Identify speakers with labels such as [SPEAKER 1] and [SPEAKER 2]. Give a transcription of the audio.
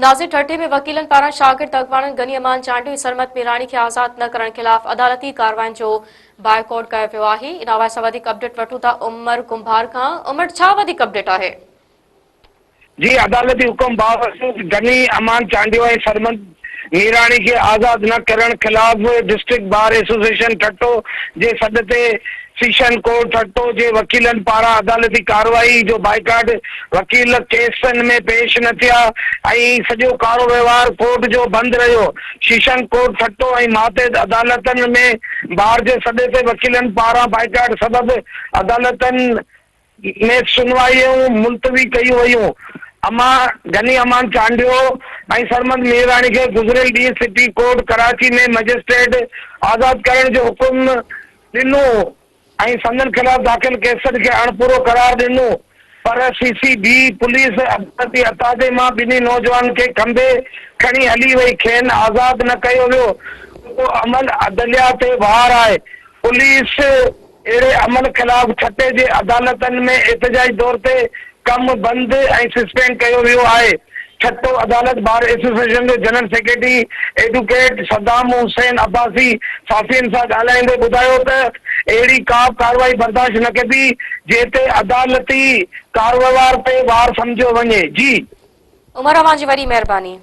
[SPEAKER 1] ناظر ٺٽي ۾ وڪيلن پاران شاگرد اڳواڻن غني امان چانڊيو ۽ سرمد ميراڻي کي آزاد نه ڪرڻ خلاف عدالتي ڪارروائين جو بائيڪاٽ ڪيو ويو آهي. ان حوالي سان وڌيڪ اپڊيٽ وٺون ٿا عمر ڪنڀار کان. عمر ڇا وڌيڪ اپڊيٽ آهي؟
[SPEAKER 2] جي عدالتي حڪم باوجود غني امان چانڊيو ۽ سرمد ميراڻي کي آزاد نه ڪرڻ خلاف ڊسٽرڪٽ بار ايسوسيئيشن ٺٽو جي سڏ تي سيشن ڪورٽ ٺٽو جي وڪيلن پاران عدالتي ڪارروائي جو بائيڪاٽ، وڪيل ڪيسن ۾ پيش نه ٿيا ۽ سڄو ڪارو وهنوار ڪورٽ جو بند رهيو. سيشن ڪورٽ ٺٽو ۽ ماتحت عدالتن ۾ بار جي سڏ تي وڪيلن پاران بائيڪاٽ سبب عدالتن ۾ شنوائيون ملتوي ڪيون ويون. امان غني امان چانڊيو ۽ سرمد ميراڻي کي گذريل ڏينهن سٽي ڪورٽ ڪراچي ۾ مئجسٽريٽ آزاد ڪرڻ جو حڪم ڏنو ۽ سندن خلاف داخل ڪيسن کي اڻپورو قرار ڏنو پر سي سي بي پوليس عدالتي اتاڌي مان ٻنهي نوجوانن کي کنڀي کڻي هلي وئي کين آزاد نه ڪيو ويو اهو عمل عدليا تي وار آهي پوليس اهڙي عمل خلاف ٺٽي جي عدالتن ۾ احتجاجي طور تي ڪم بند ۽ سسپينڊ ڪيو ويو آهي. ٺٽو عدالت بار ايسوسيئيشن جو general secretary advocate Saddam Hussain Abbasi صحافين سان ڳالهائيندي ٻڌايو ته اهڙي ڪا به ڪارروائي برداشت نه ڪبي جنهن تي عدالتي ڪاروهنوار تي وار سمجهيو وڃي. جي.
[SPEAKER 1] عمر اوهان جي وڏي مهرباني.